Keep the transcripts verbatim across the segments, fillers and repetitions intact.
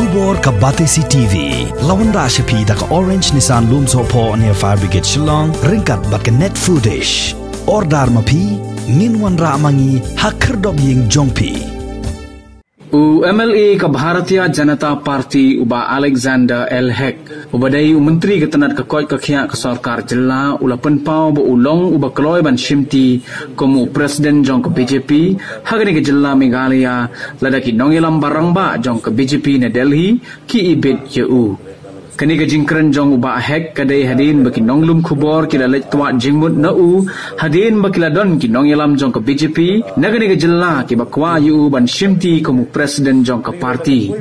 Khubor ka Batesi T V la wanrah sha phi da ka Orange Nissan Lumsohphoh near Fire Brigade Shillong ryngkat bad ka Net Foodish. Order ma phi, ngin wanrah ma ngi ha khyrdop ïing jong phi. U M L A ka Bharatiya Janata Party u Bah Alexander L Hek, uba dei u Myntri ka tnat ka koit ka khiah ka sorkar jylla, u la pynpaw ba u long uba kloi ban shimti kum u President jong ka B J P ha kane ka jylla Meghalaya, lada ki nongïalam ba rangbah jong ka B J P na Delhi ki ibit ïa u. Kane ka jingkren jong u Bah Hek ka dei hadien ba ki nonglum khubor ki la leit twad jingmut na u, hadien ba ki la don ki nongïalam jong ka B J P na kane ka jylla kiba kwah ïa u ban shimti kum u President jong ka party.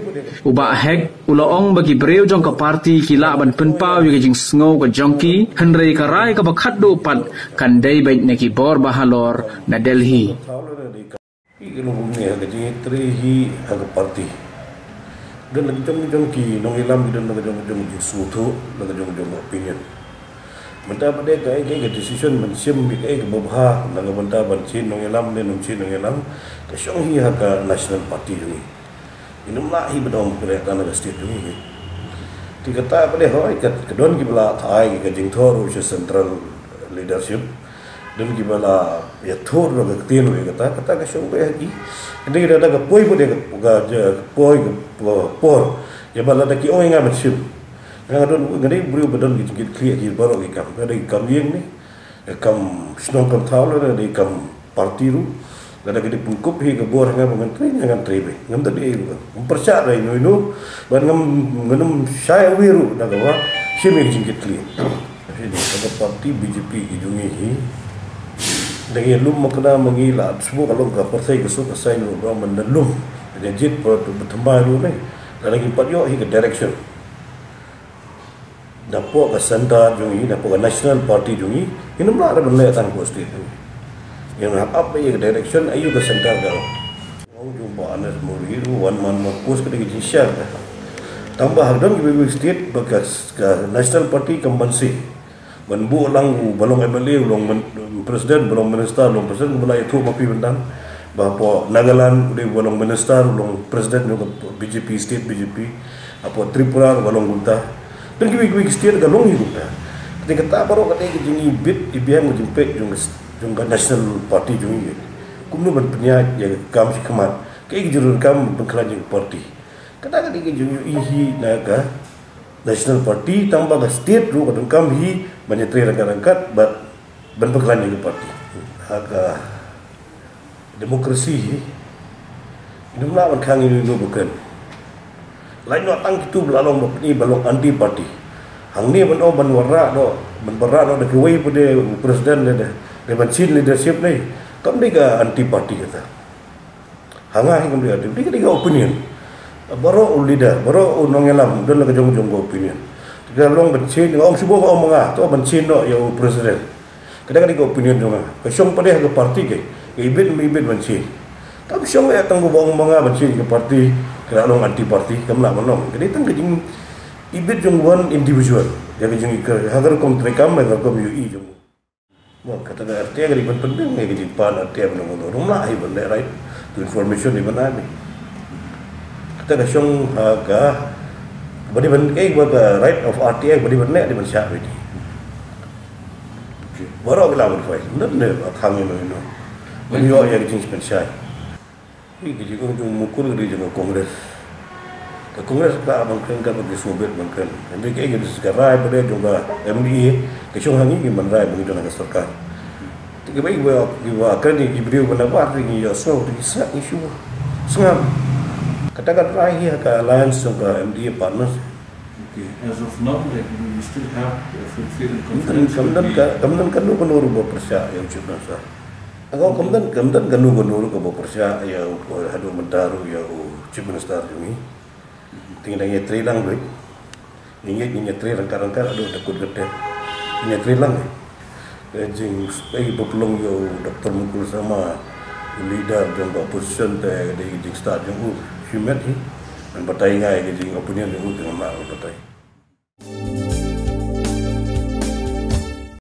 U Bah Hek u la ong ba ki briew jong ka party ki lah ban pynpaw ïa ka jingsngew ka jong ki, hynrei ka rai kaba khatduh pat kan dei beit na ki bor bahalor na Delhi. Hi ka long kumne ha ka jingïatrei hi ha ka party. Don la ka jong jong ki nongïalam, ki don la ka jong jong ki jingsngewthuh, la ka jong jong opinion. Mynta pat de kaei kaei ka decision ban shim ïa kaei kaba bha, na ka bynta ban shim nongïalam ne ym shim nongïalam, ka shong hi ha ka national party jong ngi. Ngim lah hi ban ong kane ka state jong ngi. Te kata pat de hooid ka, ka don kiba la ai ka jingthoh ruh sha central leadership. Don kiba la ïathuh ruh ka ktien ruh ïa kata, kata ka shong beit ha ki. Kane ka dei ka poi pat de ka, ka, ka poi ka, ka por. Ïa ba lada ki ong ïa nga ban shim. Nga don, nga dei briew ba don ki jingkitkhlieh ha ki baroh ki kam. Ka dei kam ïing ne, ka kam shnong kam thaw, lada dei kam party ruh. Lada ka dei pynkup hi ka bor ha nga ba ngan trei, ngan trei beit. Ngam da dei ruh. Ngam pyrshah da ino ino. Bad ngam, ngam shai away ruh da kaba shim ïa ka jingkitkhlieh. Hynrei ka party B J P ka jong ngi hi, da ngi lum ma kane ma ngi la sbu ka long ka pyrthei ka suk ka saiñ ruh, ba man da lum da jied pa tu ba thymmai ruh ne. Da ngi pat ïoh hi ka direction. Da pok ka centre jong ngi, da pok ka national party jong ngi, ngim lah ban leh tang hapoh state jong ngi. Ngin hap ap ïa ka direction aïu ka centre ka. Ong jong Bah Ernest Mori ruh one man one post ka dei ka jingshisha ka. Tang ba ha don kiwei kiwei state ba ka, ka national party kam banse. Ban buh lang uba long M L A u long min-, president, uba long minister u long president, kumba la ïathuh ma phi mynta. Ba hapoh Nagaland u dei uba long minister u long president jong ka B J P, state B J P. Hapoh Tripura uba long kumta. Don kiwei kiwei ki state ka long hi kumta. Te kata baroh ka dei ka jingibit ibiang ka jingpeit jong ka, jong ka national party jong ngi. Kumno ban pynïaid ïa ka kam shi khmat, kaei ka jingdonkam ban pynkhlaiñ ïa ka party. Kata ka dei ka jingïohi na ka national party, tang ba ka state ruh ka donkam hi ban ïatrei ryngkat ryngkat bad ban pynkhlaiñ ïa ka party. Ha ka democracy hi, ngim lah ban khang ïa ino ino ba kren. Lait noh tang kito ba la long ba pyni ba long anti party. Hangne ban ong ban wanrah noh, ban wanrah noh da kiwei pat de u president ne, da, da ban change leadership ne, kam dei ka anti party kata. Ha nga hi kam dei ka, dei ka, dei ka opinion. Baroh u leader, baroh u nongïalam don la ka jong jong ka opinion. Te ka long ban change, nga ong shu ba nga ong ma nga, to ban change noh ïa u president. Ka dei ka, dei ka opinion jong nga. Ka shong pat de ha ka party ka, ka ibit ym ibit ban change. Kam shong ïa tang ba ong ma nga ban change ka party, ka la long anti party, kam lah ban long. Ka dei tang ka jingibit jong one individual. Ïa ka jing, ha ka rukom treikam, ha ka rukom ïohi jong u. Ba kata ka R T I ka dei ban pynbeit ïa ka jingpan R T I ban ong ym lah hi ban leh right to information dei ban ai. Kata ka shong ha ka, ba dei ban, eh, ba ka right of R T I ba dei ban leh, dei ban shah beit. Baroh ki lah ban file. Ym don ne ba khang ino ino ban ïoh ïa ka jingpynshai. Hi ka jingong jong Mukul ka dei jong ka Congress. Ka Congress ka lah ban kren, ka ban ki sngewbit ban kren. Hynrei kaei ka dei ka rai pat de jong ka M D A, ka shong ha ngi, ngi ban rai ba ngi don ha ka sorkar. Te kiba, kiba, kiba kren ki briew ban naba, te ngi ïohsngew, te ngi sngap, ngi shu sngap. Kata ka rai hi ha ka alliance jong ka M D A partners. Okay, as of now, like, do you still have a full faith and confidence? Kam don, kam don ka, kam don kano kano ruh ba pyrshah ïa u Chief Minister. Nga ong kam don, kam don kano kano ruh kaba pyrshah ïa u, haduh mynta ruh ïa u Chief Minister jong ngi. Te ngi dang ïatrei lang ruh. Ngi ngeit ngin ïatrei ryngkat ryngkat haduh da kut ka ter. Ngin ïatrei lang. Ka jingpynlong ïa u Doctor Mukul Sangma, u leader jong ka opposition, te ka dei ka jingstad jong u. Shimet hi ban batai, nga ïa ka jingopinion jong u te ngam lah ban batai.